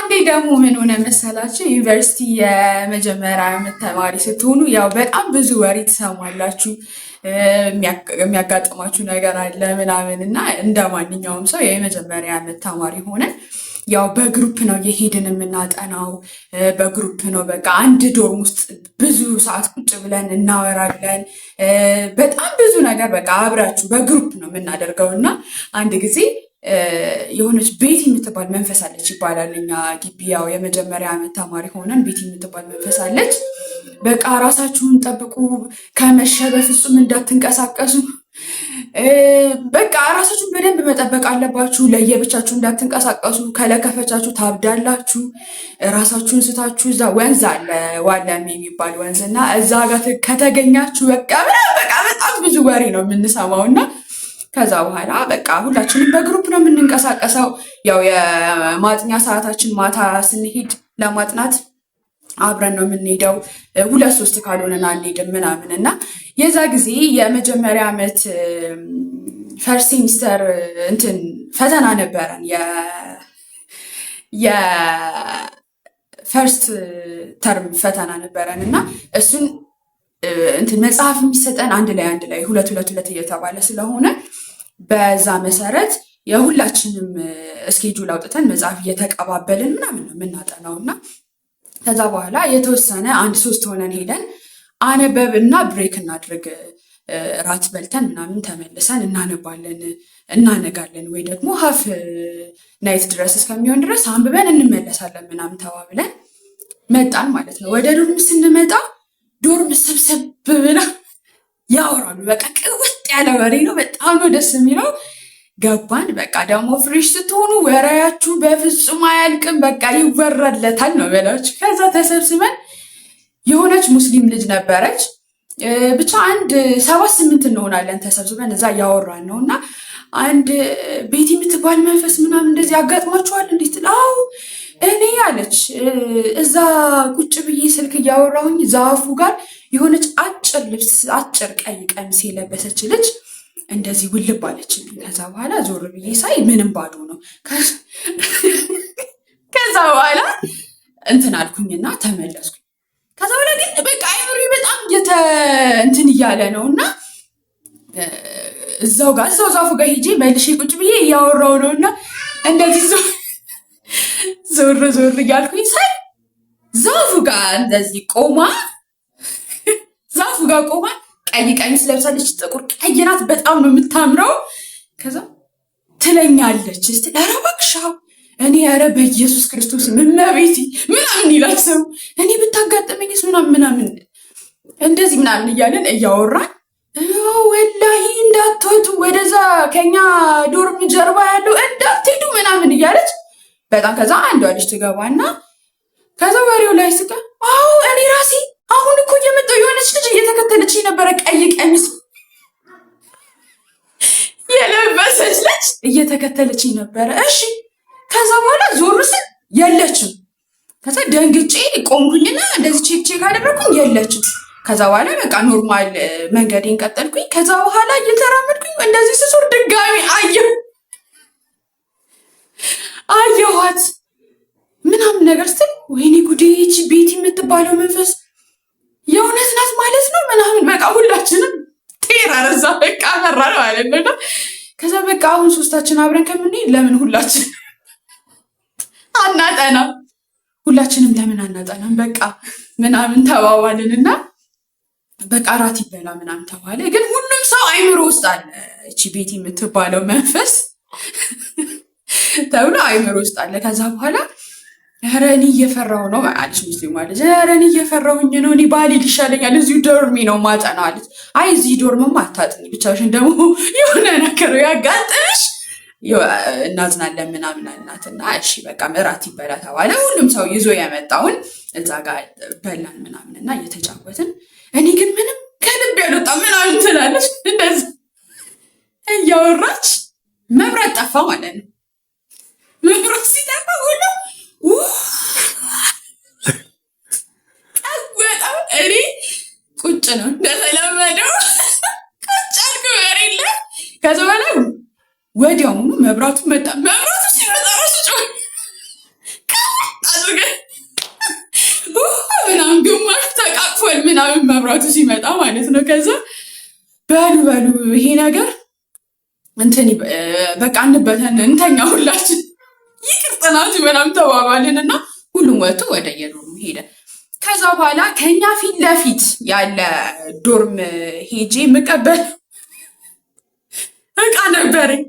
አንዴ ደግሞ ምን ሆነ መሰላችሁ፣ ዩኒቨርሲቲ የመጀመሪያ ዓመት ተማሪ ስትሆኑ ያው በጣም ብዙ ወሬ ትሰማላችሁ፣ የሚያጋጥማችሁ ነገር አለ ምናምን። እና እንደ ማንኛውም ሰው የመጀመሪያ ዓመት ተማሪ ሆነን ያው በ group ነው የሄድን የምናጠናው፣ በ group ነው። በቃ አንድ dorm ውስጥ ብዙ ሰዓት ቁጭ ብለን እናወራለን። በጣም ብዙ ነገር በቃ አብራችሁ በ group ነው የምናደርገው። እና አንድ ጊዜ የሆነች ቤቲ የምትባል መንፈስ አለች ይባላል። እኛ ግቢ ያው የመጀመሪያ ዓመት ተማሪ ሆነን ቤቲ የምትባል መንፈስ አለች። በቃ ራሳችሁን ጠብቁ፣ ከመሸ በፍጹም እንዳትንቀሳቀሱ፣ በቃ ራሳችሁን በደንብ መጠበቅ አለባችሁ፣ ለየብቻችሁ እንዳትንቀሳቀሱ፣ ከለከፈቻችሁ ታብዳላችሁ። ራሳችሁን ስታችሁ እዛ ወንዝ አለ ዋለም የሚባል ወንዝ፣ እና እዛ ጋር ከተገኛችሁ በቃ በቃ በጣም ብዙ ወሬ ነው የምንሰማው። እና ከዛ በኋላ በቃ ሁላችንም በ group ነው የምንንቀሳቀሰው። ያው የማጥኛ ሰዓታችን ማታ ስንሄድ ለማጥናት አብረን ነው የምንሄደው። ሁለት ሶስት ካልሆነን አንሄድም ምናምን። እና የዛ ጊዜ የመጀመሪያ ዓመት first semester እንትን ፈተና ነበረን፣ የ first term ፈተና ነበረን። እና እሱን እንትን መጽሐፍ የሚሰጠን አንድ ላይ አንድ ላይ ሁለት ሁለት ሁለት እየተባለ ስለሆነ በዛ መሰረት የሁላችንም schedule አውጥተን መጽሐፍ እየተቀባበልን ምናምን ነው የምናጠናው። እና ከዛ በኋላ የተወሰነ አንድ ሶስት ሆነን ሄደን አነበብና break እናድርግ፣ ራት በልተን ምናምን ተመልሰን እናነባለን፣ እናነጋለን ወይ ደግሞ half night ድረስ እስከሚሆን ድረስ አንብበን እንመለሳለን ምናምን ተባብለን መጣን ማለት ነው። ወደ dorm ስንመጣ dorm ስብስብ ብላ ያወራሉ። በቃ ቅውጥ ያለ ወሬ ነው። በጣም ነው ደስ የሚለው። ገባን። በቃ ደግሞ fresh ስትሆኑ ወሬያችሁ በፍጹም አያልቅም። በቃ ይወራለታል ነው በላችሁ። ከዛ ተሰብስበን የሆነች ሙስሊም ልጅ ነበረች። ብቻ አንድ ሰባት ስምንት እንሆናለን ተሰብስበን እዛ እያወራን ነው። እና አንድ ቤቲ የምትባል መንፈስ ምናምን እንደዚህ ያጋጥማችኋል? እንዴት? አዎ፣ እኔ አለች፣ እዛ ቁጭ ብዬ ስልክ እያወራሁኝ ዛፉ ጋር የሆነች አጭር ልብስ፣ አጭር ቀይ ቀሚስ የለበሰች ልጅ እንደዚህ ውልብ አለችብኝ። ከዛ በኋላ ዞር ብዬ ሳይ ምንም ባዶ ነው። ከዛ በኋላ እንትን አልኩኝና ተመለስኩኝ። ከዛ በኋላ ግን በቃ አይምሮዬ በጣም እንትን እያለ ነው። እና እዛው ጋር እዛው ዛፉ ጋር ሄጄ መልሼ ቁጭ ብዬ እያወራው ነው። እና እንደዚህ ዞር ዞር እያልኩኝ ሳይ ዛፉ ጋር እንደዚህ ቆማ፣ ዛፉ ጋር ቆማ፣ ቀይ ቀሚስ ለብሳለች፣ ጥቁር ቀይ ናት፣ በጣም ነው የምታምረው። ከዛ ትለኛለች ስትል ኧረ እባክሽ እኔ ኧረ በኢየሱስ ክርስቶስ እመቤቴ ምናምን ይላል ሰው፣ እኔ ብታጋጥመኝስ ምናምን ምናምን እንደዚህ ምናምን እያለን እያወራን ወላሂ እንዳትወጡ፣ ወደዛ ከኛ dorm ጀርባ ያለው እንዳትሄዱ ምናምን እያለች በጣም። ከዛ አንዷ ልጅ ትገባና ከዛ ወሬው ላይ ስቀ አዎ እኔ ራሴ አሁን እኮ እየመጣሁ የሆነች ልጅ እየተከተለች የነበረ፣ ቀይ ቀሚስ የለበሰች ልጅ እየተከተለች ነበረ። እሺ ከዛ በኋላ ዞር ስል የለችም። ከዛ ደንግጬ ቆምኩኝና እንደዚህ check check አደረኩኝ፣ የለችም። ከዛ በኋላ በቃ normal መንገዴን ቀጠልኩኝ። ከዛ በኋላ እየተራመድኩኝ እንደዚህ ስዞር ድጋሚ አየኋት ምናምን ነገር ስትል ወይኔ ጉዴ፣ ይህቺ ቤቲ የምትባለው መንፈስ የእውነት ናት ማለት ነው ምናምን። በቃ ሁላችንም terror እዛ በቃ ፈራን ማለት ነው። ከዛ በቃ አሁን ሶስታችን አብረን ከምንሄድ ለምን ሁላችን አናጠናም? ሁላችንም ለምን አናጠናም? በቃ ምናምን ተባባልን እና በቃ እራት ይበላ ምናምን ተባለ። ግን ሁሉም ሰው አይምሮ ውስጥ አለ እቺ ቤቲ የምትባለው መንፈስ ተብሎ አይምሮ ውስጥ አለ። ከዛ በኋላ ኧረ እኔ እየፈራሁ ነው አለች ሙስሊም አለች። ኧረ እኔ እየፈራሁኝ ነው፣ እኔ ባልሄድ ይሻለኛል፣ እዚሁ dorm ኤ ነው ማጠናው አለች። አይ እዚህ dorm ማ አታጥኚ፣ ብቻሽን ደግሞ የሆነ ነገር ያጋጥምሽ እናዝናለን ምናምን አልናትና እሺ በቃ እራት ይበላ ተባለ። ሁሉም ሰው ይዞ የመጣውን እዛ ጋር በላን ምናምን። እና እየተጫወትን እኔ ግን ምንም ከልብ ያልወጣ ምናምን ትላለች። እንደዚህ እያወራች መብራት ጠፋ ማለት ነው። መብራት ሲጠፋ ሁሉ በጣም እኔ ቁጭ ነው እንደተለመደው፣ ቁጭ አልኩ መሬት ላይ። ከዛ በኋላ ወዲያውኑ መብራቱ መጣ። መብራቱ ሲመጣ ራሱ ጮህ መብራቱ ሲመጣ ማለት ነው። ከዛ በሉ በሉ ይሄ ነገር እንትን በቃ እንበተን እንተኛ ሁላችን ይቅር ጥናቱ ምናምን ተባባልን እና ሁሉም ወጥቶ ወደ የ dorm ኡ ሄደ። ከዛ በኋላ ከኛ ፊት ለፊት ያለ dorm ሄጄ የምቀበል እቃ ነበረኝ።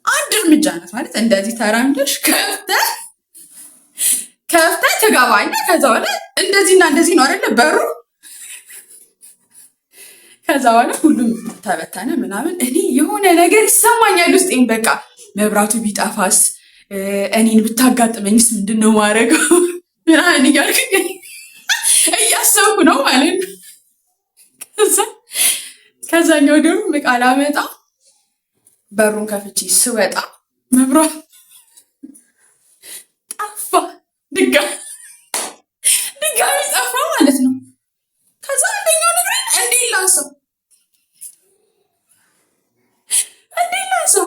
አንድ እርምጃ ናት ማለት እንደዚህ ተራምደሽ ከፍተህ ከፍተህ ትገባለህ። ከዛ በኋላ እንደዚህና እንደዚህ ነው አይደለ በሩ። ከዛ በኋላ ሁሉም ተበተነ ምናምን። እኔ የሆነ ነገር ይሰማኛል ውስጤን፣ በቃ መብራቱ ቢጠፋስ እኔን ብታጋጥመኝስ ምንድን ነው ማድረገው ምናምን እያልኩኝ እያሰብኩ ነው ማለት ነው። ከዛ ከዛኛው ደግሞ ዕቃ ላመጣ በሩን ከፍቼ ስወጣ መብራት ጠፋ፣ ድጋሚ ጠፋ ማለት ነው። ከዛ አንደኛው ንግረን እንዴት ላንሰው እንዴት ላንሰው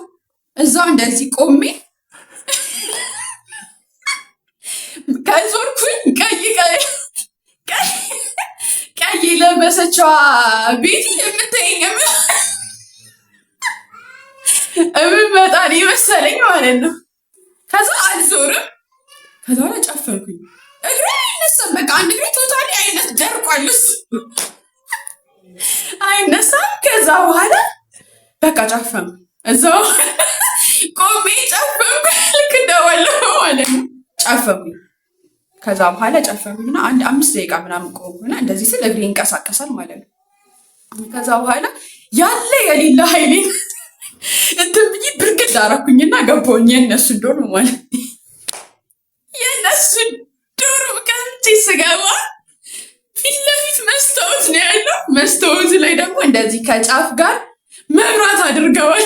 እዛው እንደዚህ ቆሜ ከዞርኩኝ ቀይ ቀይ ቀይ የለበሰችዋ ቤቲ የምታየኝ የምመጣ ነው የመሰለኝ ማለት ነው። ከዛ አልዞርም። ከዛ በኋላ ጨፈርኩኝ። እግሬ አይነሳም። በቃ አንድ እግሬ totally አይነት ደርቋል፣ እሱ አይነሳም። ከዛ በኋላ በቃ ጨፈርኩ፣ እዛው ቆሜ ጨፈርኩ። ልክ እንደባለፈው ማለት ነው ጨፈርኩኝ። ከዛ በኋላ ጨፈርኩኝና አንድ 5 ደቂቃ ምናምን ቆምኩና እንደዚህ ስል እግሬ ይንቀሳቀሳል ማለት ነው። ከዛ በኋላ ያለ የሌለ ኃይሌን እንትን ብዬ ብርግድ አደረኩኝና ገባሁኝ የእነሱን dorm ማለት የእነሱን dorm ከፍቼ ስገባ ፊት ለፊት መስታወት ነው ያለው። መስታወቱ ላይ ደግሞ እንደዚህ ከጫፍ ጋር መብራት አድርገዋል።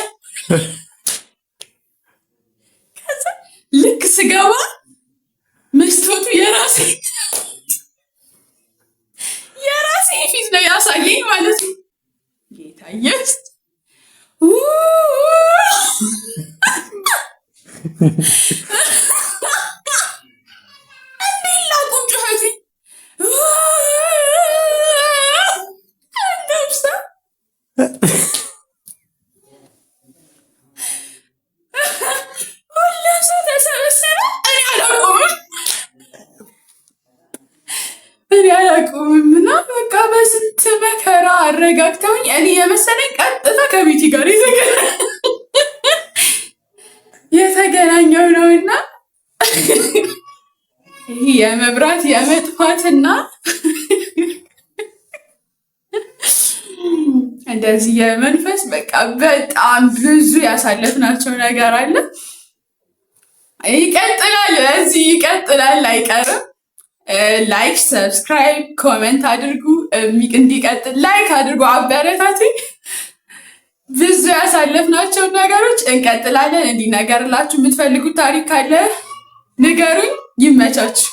ከዛ ልክ ስገባ መስታወቱ የራሴ የራሴ ፊት ነው ያሳየኝ ማለት ነው። ጌታ ኢየሱስ እንዴት ላቁም ጩኸቴ? እንደብሳ ሁሉም ሰው ተሰበሰበ። እኔ አላቆምም እኔ አላቆምም። እና በቃ በስንት መከራ አረጋግተውኝ እኔ የመሰለኝ ቀጥታ ከቤቲ ጋር የተገናኘው ነው። እና ይህ የመብራት የመጥፋትና እንደዚህ የመንፈስ በቃ በጣም ብዙ ያሳለፍናቸው ነገር አለ። ይቀጥላል፣ እዚህ ይቀጥላል፣ አይቀርም። Like፣ subscribe፣ comment አድርጉ። እንዲቀጥል like አድርጉ፣ አበረታቱኝ። ብዙ ያሳለፍናቸውን ነገሮች እንቀጥላለን። እንዲነገርላችሁ የምትፈልጉት ታሪክ ካለ ንገሩኝ። ይመቻችሁ።